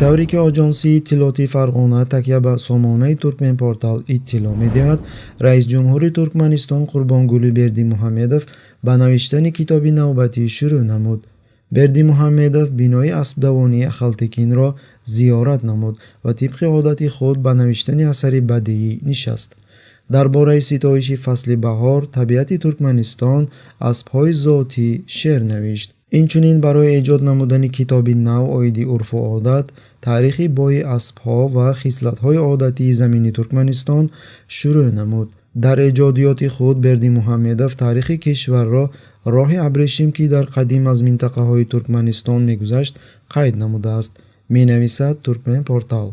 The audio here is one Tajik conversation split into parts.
Тавре ки Оҷонсии иттилоотии Фарғона такя ба сомонаи Туркменпортал иттилоъ медиҳад, раисҷумҳури Туркманистон Қурбонгулӣ Бердимуҳамедов ба навиштани китоби навбатӣ шурӯъ намуд. Бердимуҳамедов бинои аспдавонии Ахалтекинро зиёрат намуд ва тибқи одати худ ба навиштани асари бадиӣ нишаст. Дар бораи ситоиши фасли баҳор, табиати Туркманистон, аспҳои зотӣ шеър навишт. Инчунин барои эҷод намудани китоби нав оиди урфу одат, таърихи бои аспҳо ва хислатҳои одатии замини Туркманистон шурӯъ намуд. Дар эҷодиёти худ Бердимуҳамедов таърихи кишварро, роҳи абрешим, ки дар қадим аз минтақаҳои Туркманистон мегузашт, қайд намудааст, менависад Туркменпортал.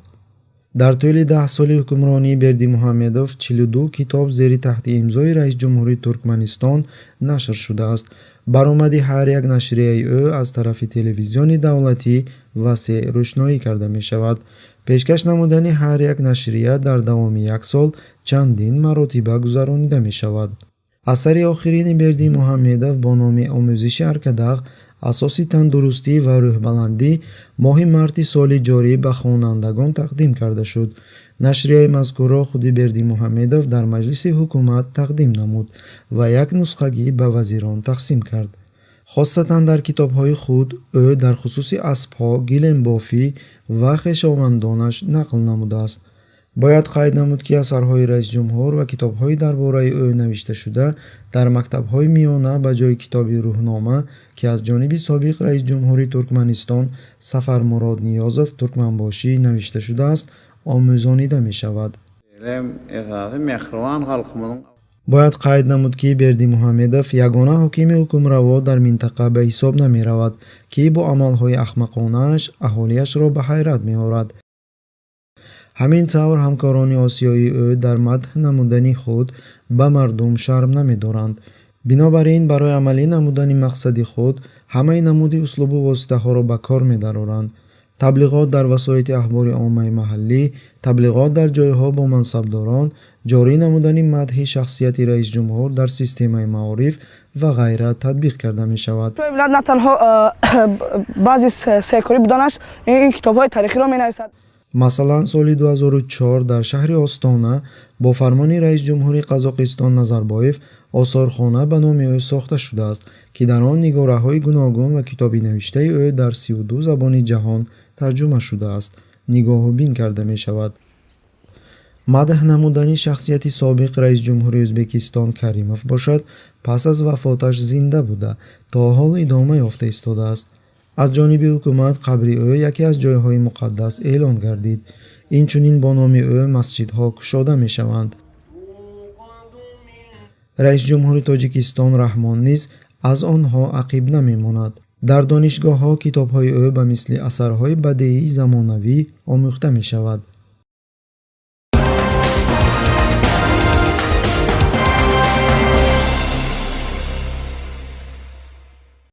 Дар тӯли 10 соли ҳукмронии Бердимуҳамедов 42 китоб зери таҳти имзои раисҷумҳури Туркманистон нашр шудааст. Баромади ҳар як нашрияи ӯ аз тарафи телевизиони давлатӣ васеъ рӯшноӣ карда мешавад. Пешкаш намудани ҳар як нашрия дар давоми як сол чандин маротиба гузаронида мешавад. Асари охирини Бердимуҳамедов бо номи «Омӯзиши Аркадаг: асоси тандурустӣ ва рӯҳбаландӣ» моҳи марти соли ҷорӣ ба хонандагон тақдим карда шуд. Нашрияи мазкурро худи Бердимуҳамедов дар маҷлиси ҳукумат тақдим намуд ва як нусхагӣ ба вазирон тақсим кард. Хоссатан дар китобҳои худ ӯ дар хусуси аспҳо, гилембофӣ ва хешовандонаш нақл намудааст. Бояд қайд намуд, ки асарҳои раисҷумҳур ва китобҳои дар бораи ӯ навишташуда дар мактабҳои миёна ба ҷои китоби рӯҳнома, ки аз ҷониби собиқ раисҷумҳури Туркманистон Сафармурод Ниёзов Туркманбошӣ навишта шудааст, омӯзонида мешавад. Бояд қайд намуд, ки Бердимуҳамедов ягона ҳокими ҳукмраво дар минтақа ба ҳисоб намеравад, ки бо амалҳои ахмақонааш аҳолиашро ба ҳайрат меорад. Ҳамин тавр, ҳамкорони осиёии ӯ дар мадҳ намудани худ ба мардум шарм намедоранд. Бинобар ин, барои амалӣ намудани мақсади худ ҳамаи намуди услубу воситаҳоро ба кор медароранд: таблиғот дар васоити ахбори оммаи маҳаллӣ, таблиғот дар ҷойҳо бо мансабдорон, ҷорӣ намудани мадҳи шахсияти раисҷумҳур дар системаи маориф ва ғайра татбиқ карда мешавад. На танҳо баъзе секорӣ буданаш, ин китобҳои таърихиро менависад. Масалан, соли 2004 дар шаҳри Остона бо фармони раисҷумҳури Қазоқистон Назарбоев осорхона ба номи ӯ сохта шудааст, ки дар он нигораҳои гуногун ва китоби навиштаи ӯ дар 32 забони ҷаҳон тарҷума шудааст, нигоҳубин карда мешавад. Мадҳ намудани шахсияти собиқ раисҷумҳури Ӯзбекистон Каримов бошад, пас аз вафоташ зинда буда, то ҳол идома ёфта истодааст. Аз ҷониби ҳукумат қабри ӯ яке аз ҷойҳои муқаддас эълон гардид. Инчунин бо номи ӯ масҷидҳо кушода мешаванд. Раисҷумҳури Тоҷикистон Раҳмон низ аз онҳо ақиб намемонад. Дар донишгоҳҳо китобҳои ӯ ба мисли асарҳои бадеии замонавӣ омӯхта мешавад.